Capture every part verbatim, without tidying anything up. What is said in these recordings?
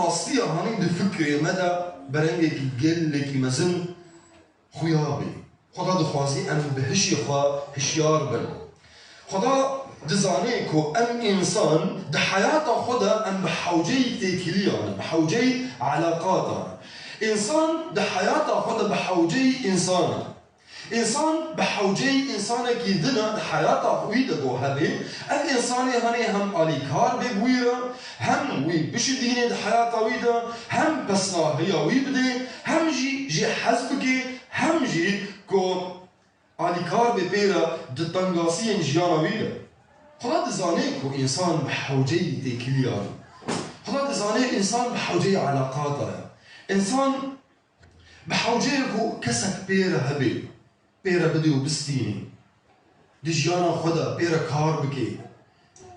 rastiya hanî di fikrê me de bi rengekî gelekî mezin xuya bê. Xweda dixwazî em bi hişê xwe hişyar bin. Xweda dizane ku em însan di heyata xwe de em bi hewceyî têkiliyan in, bi hewceyî eleqatan in. Însan di heyata xwe de bi hewceyî însan e. Însan bi hewceyî însanekî din e di heyata wî de ku hebe. Ev însanê hanê hem alîkar bê bi wî re, hem wî bişidîne di heyata wî de, hem pesnahiya wî bide, hem jî jê hez bike, hem jî ku alîkar bê pê re di tengasiyên jiyana wî de. Xweda dizane ku însan bi hewceyî têkiliya ye. Xweda dizane însan bi hewceyî eleqata ye. Însan bi hewceyê ku kesek pê re hebe, pê re bide û bistîne. Di jiyana xwe de pê re kar bike.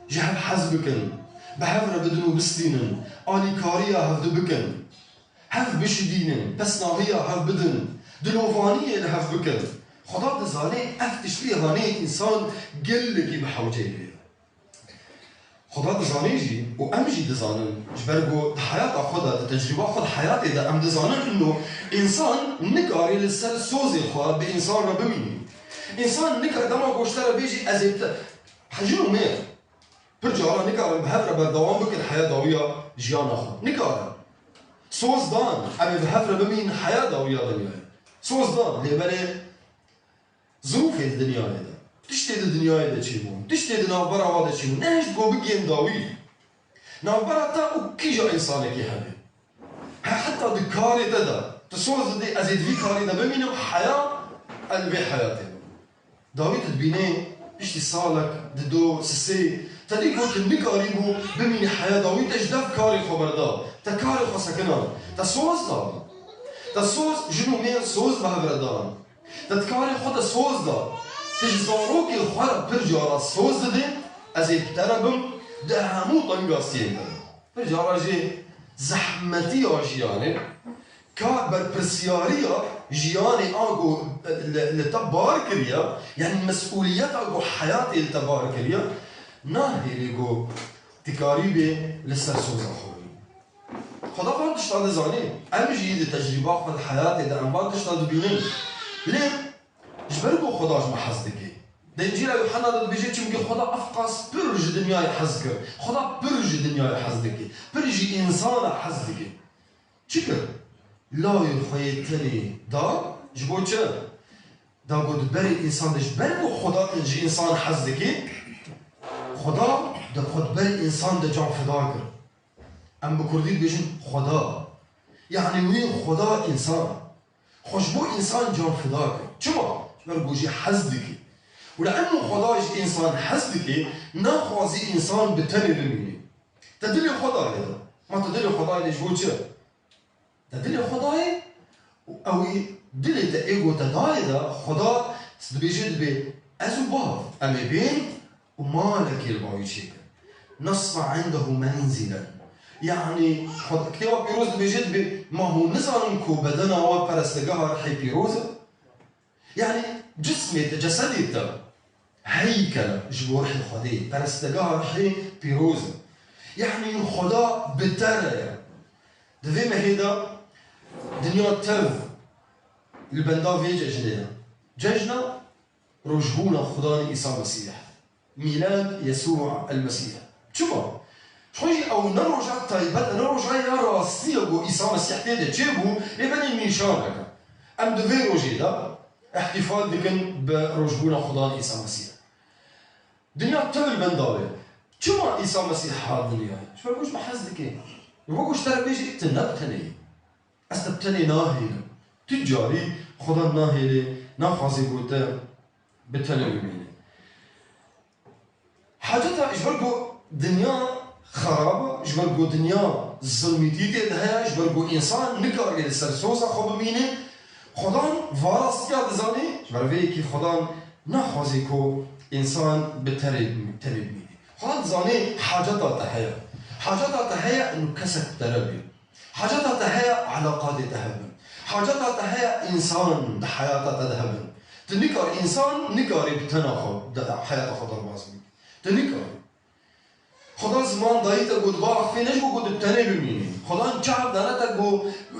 Ji hev hez bikin. Bi hev re bidin û bistînin. Alîkariya hevdu bikin. Hev bişidînin. Pesnahiya hev bidin. Dilovaniyê li hev bikin. Xweda dizane ev tiştê hanê însan gelekî bi hewceyê ye. Xweda dizane jî û em jî dizanin, ji ber ku di heyata xwe de, di tecrûba xwe, di heyatê de em dizanin, ino însan nikare li ser sozê xwe bi însan re bimîne. Însan nikare dema ku ji te re bêjî, ez ê bi te, jin û mêr pir cara nikarin bi hev re berdewam bikin heya dawiya jiyana xwe. Nikarin. Soz dan, em ê bi hev re bimînin heya dawiya dinyayê. Soz dan, lê belê zirûfê di dinyayê de, tiştê di dinyayê de çêbûn, tiştê di navbera we de çêbûn, nehişt ku bigihên dawî. Navbera te û kîja însanekî hebe. He, heta di karê te de, tu soz didî, ez ê di vî karê de bimînim, heya, ez li vê heyatê bim. Dawî tu dibînê, piştî salek, dido, sisê, te dî ku tu nikarîbû bimînî heya dawî, te ji dev karê xwe berda, te karê xwe sekinand, te soz da. Te soz, jin û mêr soz bi hev re dan. Te di karê xwe de soz da. Tu ji zarokê xwe re pir cara soz didê, ez ê bi te re bim, di hemû tengasiyên de. Pir cara jî zehmetiya jiyanê, ka berpirsiyariya jiyanê a ku li, li te bar kiriye, yanî mesûliyeta ku heyatê li te bar kiriye, nahêlê ku tu karîbê li ser soza xwe bî. Xweda van tiştan dizanî. Em jî di tecrîba xwe di heyatê de em van tiştan dibînin. Lê ji ber ku Xweda ji me hez dike. Di Încîla Yuhanna de dibêje, çimkî Xweda evqas pir ji dinyayê hez kir. Xweda pir ji dinyayê hez dike. Pir ji însana hez dike. Çi kir? Lawê xwe yê tenê da, ji bo çi? Da got, berê însan de, ji ber ku Xweda ji însan hez dike, Xweda de xwe di berê însan de can fida kir. Em bi kurdî dibêjin Xweda. Yanî wî Xweda însan. Xwe ji bo însan can fida kir. Çima? Ji ber ku jê hez dike. Û li eno Xweda ji însan hez dike, naxwazî însan bi tenê bimîne. Te dilê Xwedayê da. Ma te dilê Xwedayê da ji bo çi? Te dilê Xwedayê û ew ê dilê te ê ku te dayê de, Xweda dibêje, dibê, ez û bav, em ê bên û malekê li ba wî çêkin. Nesna indehu menzilen. Yanî, Xweda, Kitêba Pîroz dibêje, dibê, ma hûn nizanin ku bedena we perestegeha rihê pîroz e? Yanî, cismê te, cesedê te, heykel e ji bo rihê Xwedê, perestegeha rihê pîroz e. Yanî, Xweda bi te re ye. Di vê mehê de dinya tev li benda vê cejnê ye. Cejna rojbûna Xudanê Îsa Mesîh. Mîlad Yesûa el Mesîh. Çima? Ji xwe jî ew ne roja taybet e, ne roja ya rastî ye ku Îsa Mesîh tê de çêbû, lê belê nîşanek e. Em di vê rojê de îhtîfal dikin bi rojbûna Xudanê Îsa Mesîh. Dinya tev li benda wê. Çima Îsa Mesîh hat dinyayê? Ji ber ku ji me hez dike. Ji bo ku ji te re bêje, tu ne bi tenê yî. Ez te bi tenê nahêlim. Tu carî Xweda nahêlê, naxwazê ku te bi tenê bimînî. Haceta ji ber ku dinya xerab e, ji ber ku dinya zilmîtî tê de heye, ji ber ku însan nikarê li ser soza xwe bimîne, Xwedan va rastiya dizanî, ji ber vê yekê Xwedan naxwazî ku însan bi tenê, tenê bimîne. Xwedan dizanî haceta te heye. Haceta te heye û kesek bi te re bê. Haceta te heye, eleqatê te hebin. Haceta te heye, însan di heyata te de hebin. Tu nikar, însan nikarî bi tena xwe de, heyata xwe derbas bî. Tu nikarî. Xudan ziman dayî te ku tu biaxifî, ne ji bo ku tu bi tenê bimînî. Xudan çav dane te ku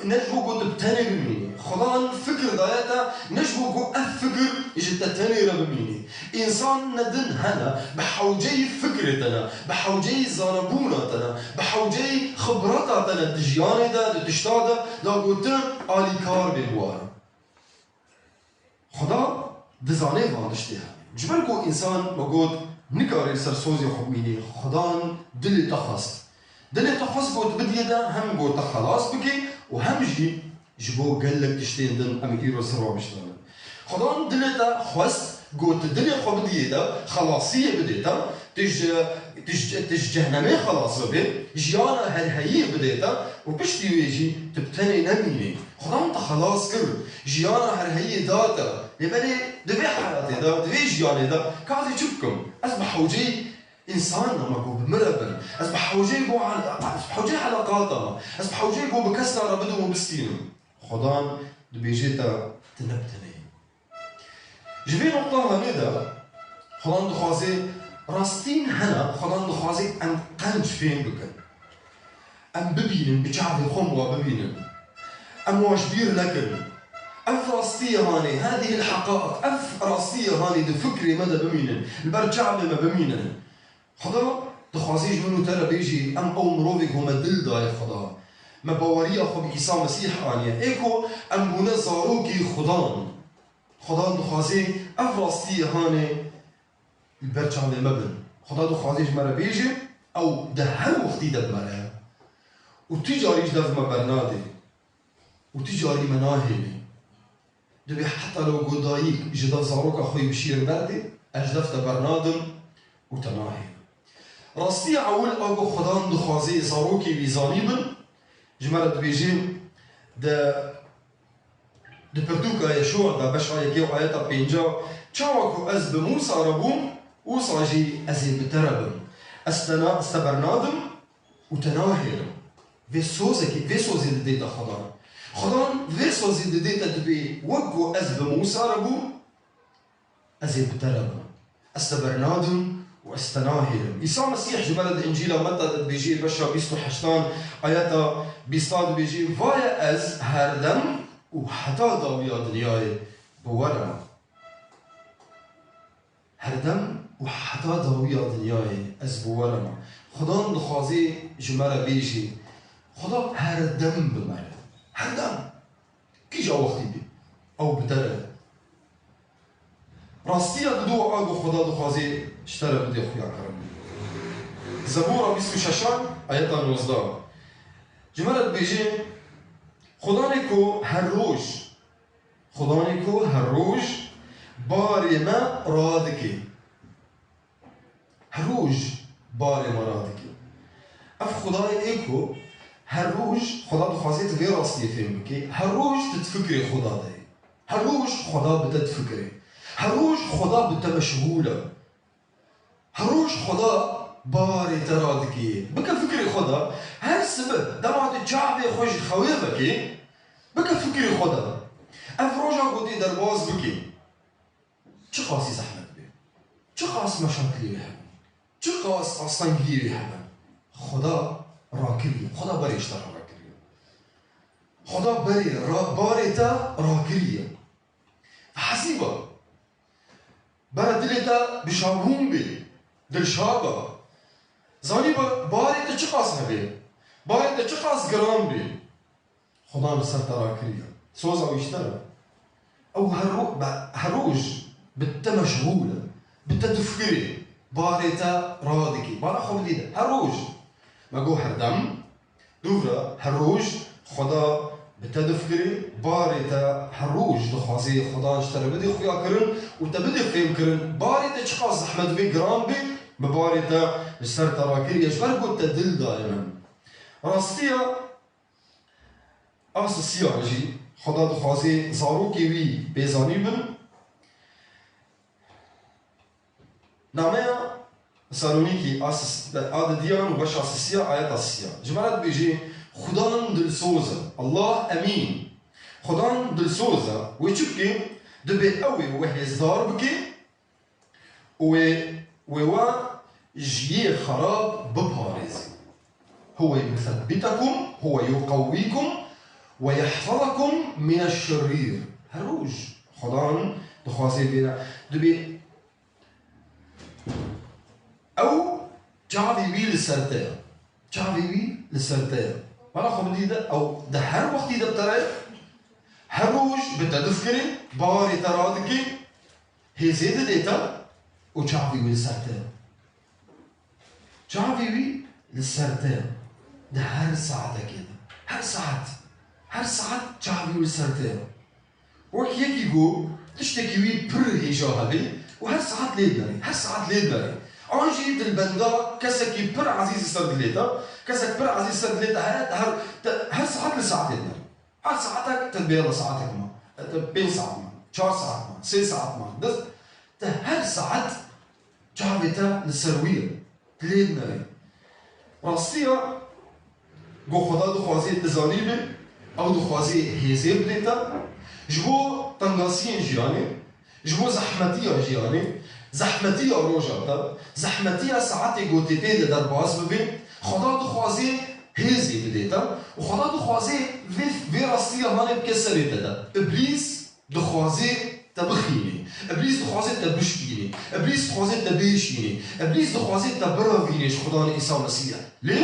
ne ji bo ku tu bi tenê bimînî. Xudan fikir daye te ne ji bo ku ev fikir ji te tenê re bimînî. Însan ne din hene, bi hewceyî fikrê te ne, bi hewceyî zanebûna te ne, bi hewceyî xibreta te ne di jiyanê de, di tişta de, da ku tu alîkar bê bi wan. Xuda dizane van tiştê hene. Ji ber ku însan, me got, nikare li ser sozê xwe bimîne, Xudan dilê te xwest. Dilê te xwest ku tu bidiyê de hem ku te xelas bike û hem jî ji bo gelek tiştên din em îro ser wan biştanin. Xudan dilê te xwest ku tu dilê xwe bidiyê de, xelasiyê bidê te, tu ji, tu ji, tu ji cehnemê xelas bibê, jiyana herheyiyê bidê te û piştî wê jî tu bi tenê nemînî. Xudan te xelas kir, jiyana herheyiyê da te. Lê belê di vê heyatê de, di vê jiyanê de, ka ez ê çi bikim? Ez bi hewceyî însan me ku bi min re bin. Ez bi hewceyî ku hel-, ez bi hewceyî heleqata me. Ez bi hewceyî ku bi kesna re bidim û bistînim. Xudan dibêje te, tu ne bi tenê yî. Ji vê noqta hanê de Xudan dixwaze, rastîn hene, Xudan dixwaze em qenc fêm bikin. Em bibînin, bi çavê xwe em wa bibînin. Em wa ji bîr nekin. Ev rastiyê hanê, هذه الحقائق, ev rastiyê hanê di fikrê me de bimînin, li ber çavê me bimînin. Xuda dixwaze ji min û te re bêjî, em ew mirovê ku me dil daye Xuda, me baweriya xwe bi Îsa Mesîh aniye, ê ku em bûne zarokê Xudan. Xudan dixwaze ev rastiyê hanê li ber çavê me bin. Xuda dixwaze ji me re bêje, ew di her wextî de bi me re ye. Û tu carî ji dev me bernade. Û tu carî me nahêle. Dibê heta lo ku dayik ji dev zaroka xwe yî bişîre derdê, ez ji dev te bernadim û te nahêlim. Rastiya ewil a ku Xudan dixwaze zarokê wî zanî bin, ji me re dibêje, di, di pirtûka Yeşûa de beşa yekê û ayeta pênca, çawa ku ez bi Mûsa re bûm, wisa jî ez ê bi te re bim. Ez te na-, ez te bernadim, û te nahêlim. Vê sozekê, vê sozê didê te Xudan. Xudan vê sozê didê te, dibê wek ku ez bi Mûsa re bûm, ez ê bi te re bim. Ez te bernadim û ez te nahêlim. Îsa Mesîh ji me re di Încîla Meta de dibêjê, beşa bîst û heştan, ayeta bîsta dibêjê, Vaye ez her dem û heta dawiya dinyayê bi we re me. Her dem û heta dawiya dinyayê ez bi we re me. Xudan dixwaze ji me re bêjî, Xuda her dem bi me re. Her dem. Kîja wextî bî, ew bi te re. Rastiya didu a ku Xuda dixwaze ji te re bidê xuya kirin. Zebûra bîst û şeşan, ayeta nozdeh. Ji me re dibêje, Xudanê ku her roj Xudanê ku her roj barê me radike. Her roj barê me radike. Ev Xudayê ê ku her roj Xuda dixwaze tu vê rastiyê fêm bikî. Her roj tu di fikrê Xuda de yî. Her roj Xuda bi te difikire. Her roj Xuda bi te meşxûl e. Her roj Xuda barê te radikê. Bike fikrê Xuda. Her sibe dema tu çavê xwe ji xewê vekê, bike fikrê Xuda. Ev roja ku tê derbas bikê. Çiqasî zehmet bê. Çiqas meşakilê wê hebin. Çiqas astengiyê wê hebin. Xuda rakiriye. Xuda berê ji te re rakiriye. Xuda berê ra-, barê te rakiriye. Hesîba. Bere dilê te bi şabûn bê, dilşa be. Zanî be, barê te çiqas hebê, barê te çiqas giran bê, Xudan li ser te rakiriye. Soza wî ji te re. Ew her ro-, be-, her roj bi te meşxûl e, bi te difikirê, barê te radikî. Bala xwe bidî de. Her roj. Me got her dem. Dûv re her roj Xweda bi te difikirê, barê te her roj dixwazê Xweda ji te re bidê xuyakirin û te bidê fêmkirin, barê te çiqas zehmet bê, giran bê, bi barê te li ser te rakiriye, ji ber ku te dil daye min. Rastiya a sisiyan jî Xweda dixwazê zarokê wî bê zanî bin. Nameya Tesalonîkî a sis-, a didiyan û beşa sisiya ayeta sisiya. Ji me re dibêjê, Xudan dilsoz e. Allah emîn. Xudan dilsoz e. Wê çi bikê? Dibê ew ê we hêzdar bikê û wê, wê we ji yê xerab biparêzî. Huwe yusebbitekum, huwe yuqewwîkum we yehfazakum mineşşerîr. Her roj Xudan dixwaze vê re. Dibê ew çavê wî li ser te ye. Çavê wî li ser te ye. Bala xwe bidî de ew di her wextî de bi te re ye. Her roj bi te difikirê, bawerê te radikê, hêzê didê te û çavê wî li ser te ye. Çavê wî li ser te ye. Di her saetekê de. Her saet. Her saet çavê wî li ser te ye. Wek yekî ku tiştekî wî pir hêja hebe û her saet lê dinerê. Her saet lê dinerê. An jî dilbenda kesekî pir ezîz li ser dilê te, kesek pir ezîz ser dilê te heye, te her, te her saet li saetê dinerê. Her saetek te bêla saetek ma. Te pênc saet ma, çar saet ma, sê saet ma. Dis, te her saet çavê te li ser wî ye. Lê dinerê. Rastiya ku Xweda dixwazê tu zanîbî, ew dixwazê hêzê bidê te. Ji bo tengasiyên jiyanê, ji bo zehmetiya jiyanê, zehmetiya roja te, zehmetiya saetê ku tê tê de derbas bibê, Xweda dixwazê hêzê bidê te û Xweda dixwazê vê, vê rastiya hanê bike serê te de. Îblîs dixwazê te bixînê. Îblîs dixwazê te bişkînê. Îblîs dixwazê te bêşînê. Îblîs dixwazê te birevînê ji Xudan Îsa Mesîh. Lê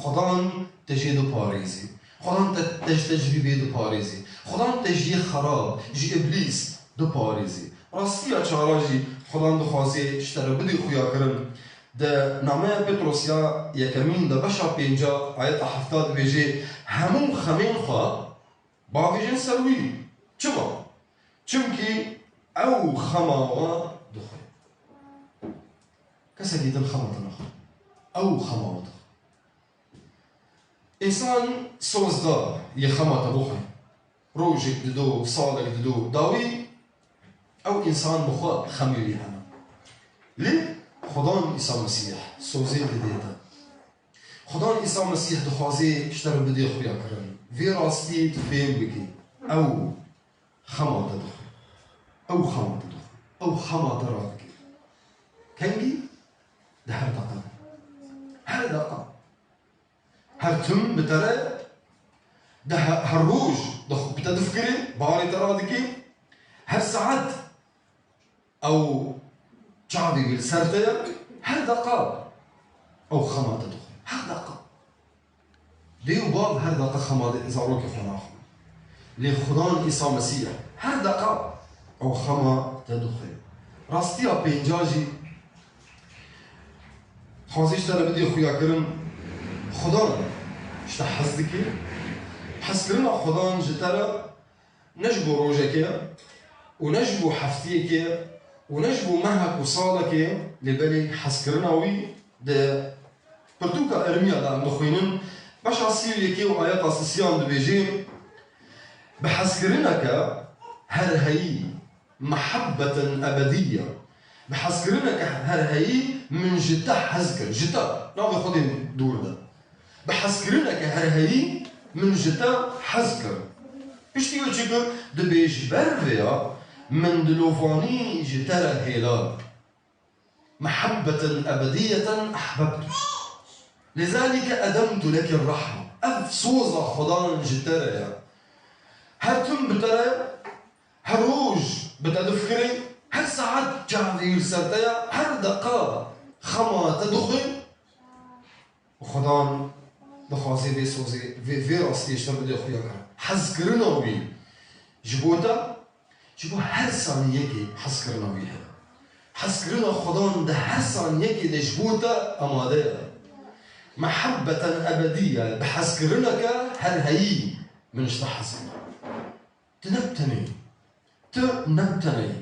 Xudan te jê diparêzî. Xudan te, te ji tecrîbê diparêzî. Xudan te ji yê xerab, ji Îblîs diparêzî. Rastiya çara jî Xudan dixwazê ji te re bidî xuyakirin. Di nameya Petrosya yekemîn de beşa pênca ayeta hefta dibêje, hemû xemên xwe bavêjin ser wî. Çima? Çimkî ew xema we dixwe. Kesekî din xema te naxwe. Ew xema we dixwe. Însan soz da yê xema te bixwe. Rojek dido, salek dido, dawî ew însan bi xwe xemê wî hene. Lê Xudan Îsa Mesîh sozê didê te. Xudan Îsa Mesîh dixwazê ji te re bidê xuyakirin. Vê rastî tu fêm bikî. Ew xema te dixwe. Ew xema te dixwe. Ew xema te radike. Kengî? Di her deqa. Her deqa. Her tim bi te re, di he-, her roj di xwe bi te difikirê, barê te radikê. Her saet ew çavê wî li ser te ye, her deqa ew xema te dixwe. Her deqa. Dê û bav her deqa xema de zarokê xwe naxwin. Lê Xudan Îsa Mesîh her deqa ew xema te dixwe. Rastiya pênca jî dixwazî ji te re bidî xuyakirin. Xudan ji te hez dike. Hezkirina Xudan ji te re ne ji bo rojekê ye û ne ji bo heftiyekê ye û ne ji bo mehek û salekê ye, lê belê hezkirina wî di pirtûka Ermiya de em dixwînin, beşa sî û yekê û ayeta sisiyan dibêje, bi hezkirineke herheyî, mehebbeten ebedîye, bi hezkirineke herheyî min ji te hez kir. Ji te, navê Xwedê dûr de. Bi hezkirineke herheyî min ji te hez kir. Piştî wê çi kir? Dibê ji ber vê ya min dilovanî ji te re hêla. Mehebbeten ebediyeten ehbebtu. Lizalike edemtu leke rehme. Ev soza Xudan ji te re ye. Her tim bi te re ye. Her roj bi te difikirê, her saet çavê wî li ser te ye, her deqa xema te dixwe. Xudan dixwaze vê sozê, vê, vê rastiyê ji te bidê xuya kir. Hezkirina wî ji bo te, ji bo her saniyekê hezkirina wî heye. Hezkirina Xudan di her saniyekê de ji bo te amade ye. Mehebbeten ebedî ye, bi hezkirineke herheyî min ji te hez kir. Tu ne bi tenê yî. Tu ne bi tenê yî.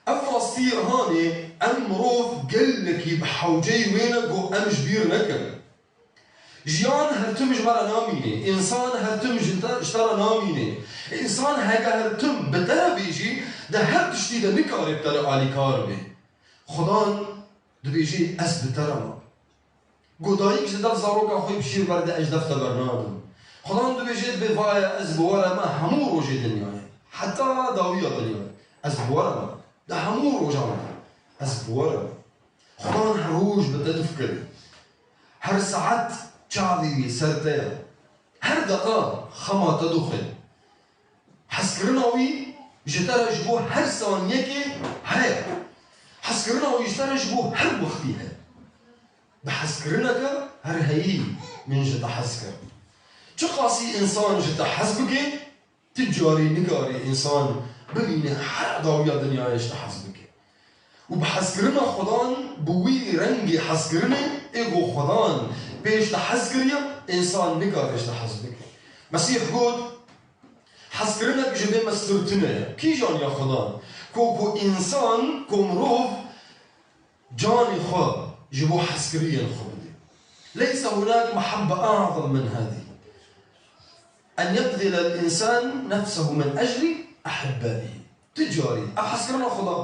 Ev rastî hanê em mirov gelekî bi hewceyî wê ne ku em ji bîr nekin. Jiyan her tim ji me re namînê. Însan her tim ji te, ji te re namînê. Însan heke her tim bi te re bê jî, di her tiştî de nikare bi te re alîkar bê. Xudan dibêjê, ez bi te re me. Ku dayik ji dev zaroka xwe bi şîr berde, ez ji dev te bernadim. Xudan dibêje, dibê vaye ez bi we re me hemû rojê dinyayê. Heta dawiya dinyayê. Ez bi we re me. Di hemû rojan de ez bi we re me. Xudan her roj bi te difikire. Her saet çavê wî ser te ye. Her deqa xema te dixwe. Hezkirina wî ji te re ji bo her saniyekê heye. Hezkirina wî ji te re ji bo her wextî heye. Bi hezkirineke her heyî min ji te hez kir. Çiqasî însan ji te hez bike, ti carî nikarî însan bibîne her dawiya dinyayê ji te hez bike. Û bi hezkirina Xudan, bi wî rengê hezkirinê ê ku Xudan pê ji te hez kiriye, însan nikare ji te hez bike. Mesîh got, hezkirinek ji vê me sirtine ye. Kîjan ya Xudan? Ku, ku însan, ku mirov canê xwe ji bo hezkiriyên xwe bide. Leysa hunak mehabbe a'zam min hadî. En yebzilel însan nefsehu min eclî ehibbaî. Ti carî, ev hezkirina Xudan.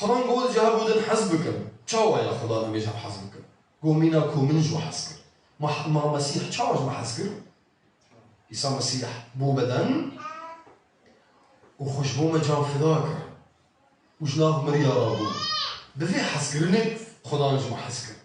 Xudan got, ji hev û din hez bikim. Çawa ya Xudan em ê ji hev hez bikin? Got, mîna ku min ji we hez kir. Ma, ma Mesîh çawa ji me hez kir? Îsa Mesîh bû beden û xwe ji bo me can fida kir û ji nav miriya rabû. Bi vê hezkirinê Xudan ji me hez kir.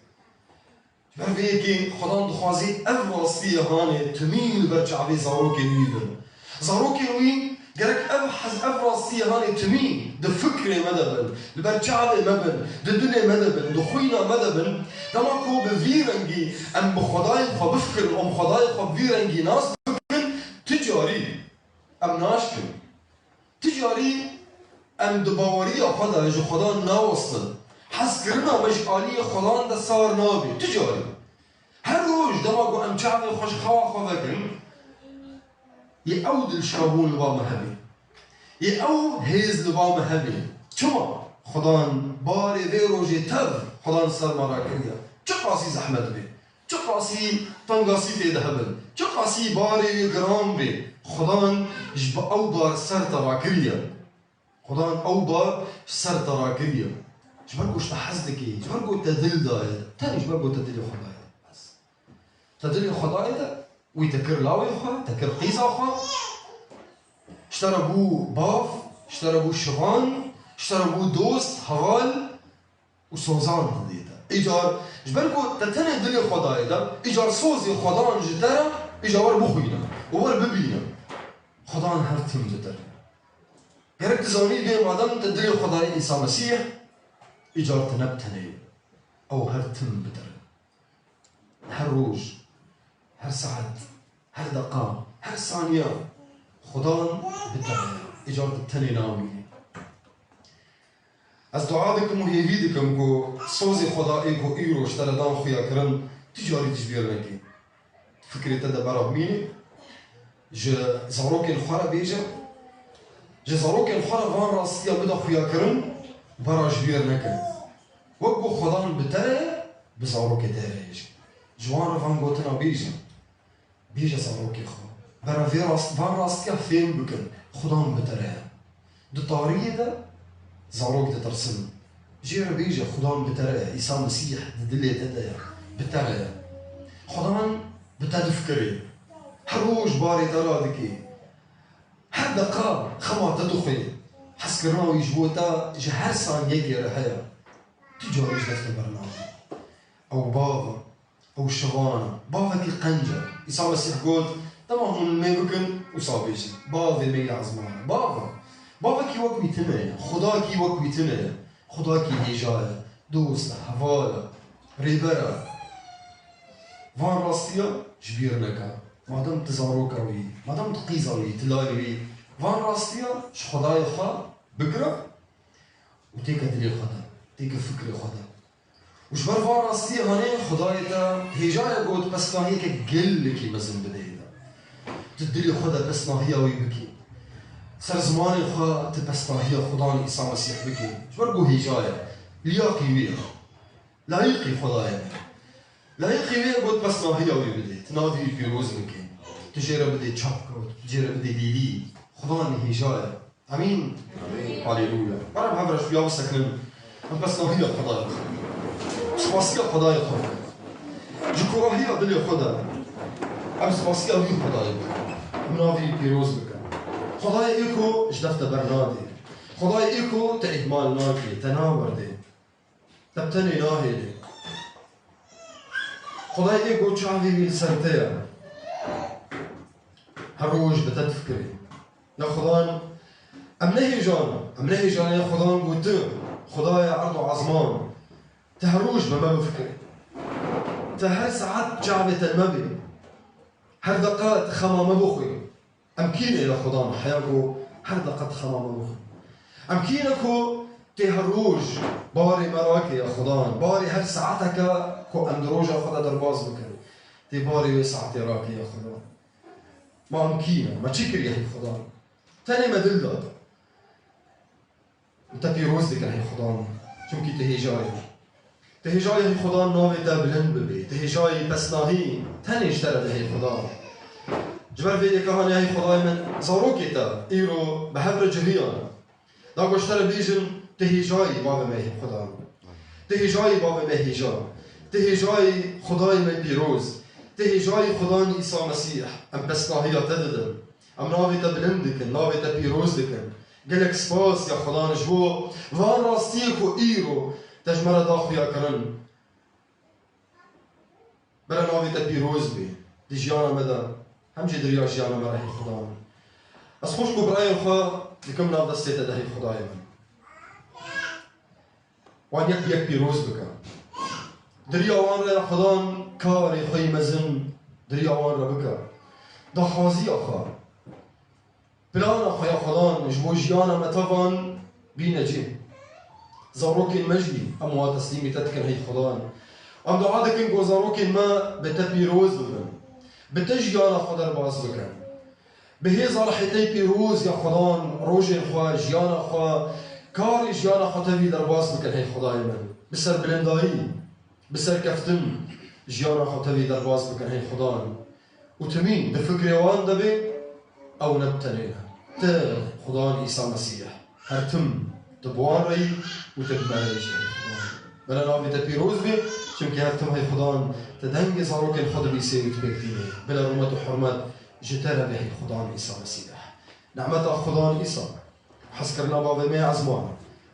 Ji ber vê yekê Xudan dixwazî ev rastiyê hanê timî li ber çavê zarokên wî bin. Zarokên wî gerek ev hez-, ev rastiyê hanê timî di fikrê me de bin, li ber çavê me bin, di dilê me de bin, di xwîna me de bin. Dema ku bi vî rengî em bi Xwedayê xwe bifikirin, em Xwedayê xwe bi vî rengî nas bikin, ti carî em naşkin. Ti carî em di baweriya xwe de ji Xwedan nawestin. Hezkirina me ji aliyê Xwedan de sar nabe. Ti carî. Her roj dema ku em çavê xwe ji xewa xwe vekin, yê ew dilşabûn li ba me hebe. Yê ew hêz li ba me hebe. Çima? Xwedan barê vê rojê tev Xwedan ser me rakiriye. Çiqasî zehmet be. Çiqasî tengasî tê de hebin, çiqasî barê wê giran bê, Xudan ji bi ew bar ser te rakiriye. Xudan ew bar ji ser te rakiriye. Ji ber ku ji te hez dike, ji ber ku te dil daye, tenê ji ber ku te dilê xwe daye. Bes. Te dilê xwe daye de, wî te kir lawê xwe, te kir qîza xwe. Ji te re bû bav, ji te re bû şivan, ji te re bû dost, heval. Û sozan didê te. Îcar ji ber ku te tenê dilê xwe dayê de, îcar sozê Xwedan ji te re, îcar wer bixwîne û wer bibîne. Xwedan her tim bi te re. Gerek tu zanî bê madem te dilê xwe dayê Îsa Mesîh, îcar tu ne bi tenê yî. Ew her tim bi te re. Her roj, her saet, her deqa, her saniya Xudan bi te re ye. Îcar tu tenê namînî. Ez dua dikim û hêvî dikim ku sozê Xweda ê ku îro ji te re dan xuya kirin, tu carî ji bîr nekî. Fikrê te de bera bimînî, ji zarokên xwe re bêje, ji zarokên xwe re van rastiya bide xuya kirin, bera ji bîr neke. Wek ku Xwedan bi te re ye, bi zarokê te re ye jî. Ji wan re van gotina bêje. Bêje zarokê xwe, bera vê rast-, van rastiya fêm bikin, Xudan bi te re ye. Di tariyê de zarok ditirsin. Jê re bêje, Xudan bi te re ye, Îsa Mesîh di dilê te de ye, bi te re ye. Xudan bi te difikirê. Her roj barê te radikê. Her deqa xema te dixwê. Hezkirina wî ji bo te ji her saniyekê re heye. Tu carî ji dest te bernadî. Ew bav e. Ew şivan e. Bavekî qenc e. Îsa Mesîh got, dema hûn li me bikin, wisa bêjin. Bavê me yê ezman e. Bav e. Bavekî wek wî tune ye. Xwedakî wek wî tune ye. Xwedakî hêja ye. Dost e, heval e. Rêber e. Van rastiya ji bîr neke. Madem tu zaroka wî, madem tu qîza wî, tu layê wî, van rastiya ji Xwedayê xwe bigire û têke dilê xwe de, têke fikrê xwe de. Û ji ber van rastiyê hanê Xwedayê te hêja ye got, pesnahiyeke gelekî mezin bideyê de. Tu dilê xwe de pesnahiya wî bikî. Ser zimanê xwe tu pesnahiya Xudan Îsa Mesîh bikî. Ji ber ku hêja ye. Liyaqî wî ye. Layîqî Xwedayê ye. Layîqî wî ye got pesnahiya wî bidê. Tu navê wî pîroz bikî. Tu jê re bidê çapkewt, tu jê re bidê lîlî. Xudan hêja ye. Amîn. Amîn. Haleluya. Bara em hev re ji ya bisekinin. Em pesnahiya Xwedayê xwe. Spasiya Xwedayê xwe. Ji kurahiya dilê xwe de. Em spasiya wî Xwedayê bikin. Em navê wî pîroz bikin. Xwedayê ê ku ji def te bernadê. Xwedayê ê ku te îhmal nake, te nawerdê. Te bi tenê nahêlê. Xwedayê got çavê wî li ser te ye. Her roj bi te difikirê. Ya Xudan, em ne hêjan in. Em ne hêjan in ya Xudan got tu, Xwedayê erd û ezman. Te her roj bi me bifikirî. Te her saet çavê te li me bê. Her deqa tu xema me bixwî. Em kî ne ya Xudan, heya ku her deqa tu xema me bixwî. Em kî ne ku tê her roj barê me rakê ya Xudan. Barê her saeteke ku em di roja xwe de derbas bikin. Tê barê wê saetê rakê ya Xudan. Ma em kî ne? Me çi kiriye hey Xudan? Tenê me dil da. Te pîroz dikin hey Xudan, çimkî tu hêja yî. Tu hêja yî hey Xudan, navê te bilind bibe. Tu hêja yî, pesnahî tenê ji te re de hey Xudan. Ji ber vê yekê hanê hey Xudayê min, zarokê te îro bi hev re cihiyane. Da ku ji te re bêjin, tu hêja yî bavê me hey Xudan. Tu hêja yî bavê me hêja. Tu hêja yî Xudayê me pîroz. Tu hêja yî Xudan Îsa Mesîh. Em pesnahiya te didin. Em navê te bilind dikin, navê te pîroz dikin. Gelek spas ya Xudan ji bo van rastiyê ku îro te ji me re da xuya kirin. Bira navê te pîroz bê. Di jiyana me de, hem jî di riya jiyana me re hey Xudan. Ez xwişk û birayên xwe dikim nav destê te de hey Xudayê min. Wan yek bi yek pîroz bike. Di riya wan re Xudan karê xwe yî mezin di riya wan re bike. Daxwaziya xwe, plana xwe ya Xudan ji bo jiyana me tevan bîne cih. Zarokên me jî em wan teslîmî te dikin hey Xudan. Em dua dikin ku zarokên me bi te pîroz bibin. Bi te jiyana xwe derbas bikin. Bi hêza rihê te yî pîroz ya Xudan, rojên xwe, jiyana xwe, karê jiyana xwe tevî derbas bikin hey Xudayê min. Bi serbilindayî, bi serkeftin jiyana xwe tevî derbas bikin hey Xudan. Û timî di fikrê wan de bê, ew ne bi tenê ne. Te Xudan Îsa Mesîh. Her tim tu bi wan re yî û tu bi me re yî jî hey Xudan. Bila navê te pîroz bê, çimkî her tim hey Xudan, tu dengê zarokên xwe dibîsê û tu pêk tînê. Bila rûmet û hurmet ji te re bê hey Xudan Îsa Mesîh. Nehmeta Xudan Îsa, hezkirina bavê me ya ezman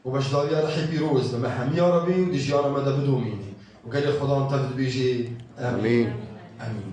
û beşdariya rihê pîroz bi me hemiya re bê û di jiyana me de bidomînî. Û gelê Xudan tev dibêjê, Emîn. Emîn. Emîn.